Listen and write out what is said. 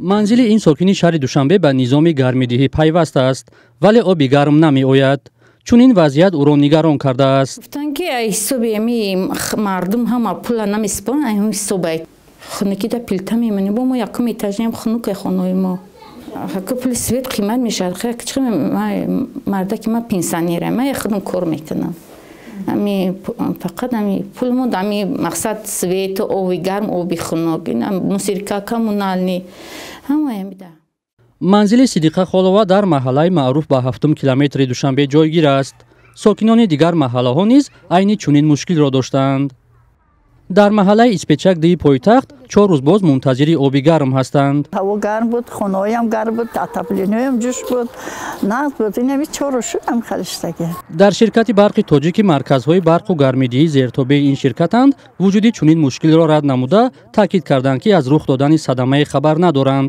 Манзили ин сокини шаҳри Душанбе ба низоми гармидиҳӣ пайваст аст, вале оби гарм намеояд. Чунин вазъият ӯро нигарон кардааст. Гуфтанд, ки ҳисоби ами мардум ҳама пула намеспоранд, ҳисоба хунукида плита мемонем. Бо мо якум этажем, хунуке хонаи мо. Ҳака пули свет қимат мешавад. Мардаки ман пенсионерам, ман худам кор мекунам. Ами фақат ами пулмо ами мақсад свету, оби гарм, оби хунук, мусорка, коммунальный, ҳамаи амида. Манзили Сидиқа Холова дар маҳаллаи маъруф ба ҳафтум километри Душанбе ҷойгир аст. Сокинони дигар маҳаллаҳо низ айни чунин мушкилро доштанд. Дар маҳаллаи Испечак дии пойтахт 4 рӯз боз мунтазири оби гарм ҳастанд. Ҳаво гарм буд, хонаҳоям гарм буд, отоплениеам ҷӯш буд, нағз буд. Инами 4 рӯз шуд ам халиштаги. Дар ширкати «Барқи Тоҷик», ки марказҳои барқу гармидиҳӣ зертобеи ин ширкатанд, вуҷуди чунин мушкилро рад намуда, таъкид карданд, ки аз рух додани садамае хабар надоранд.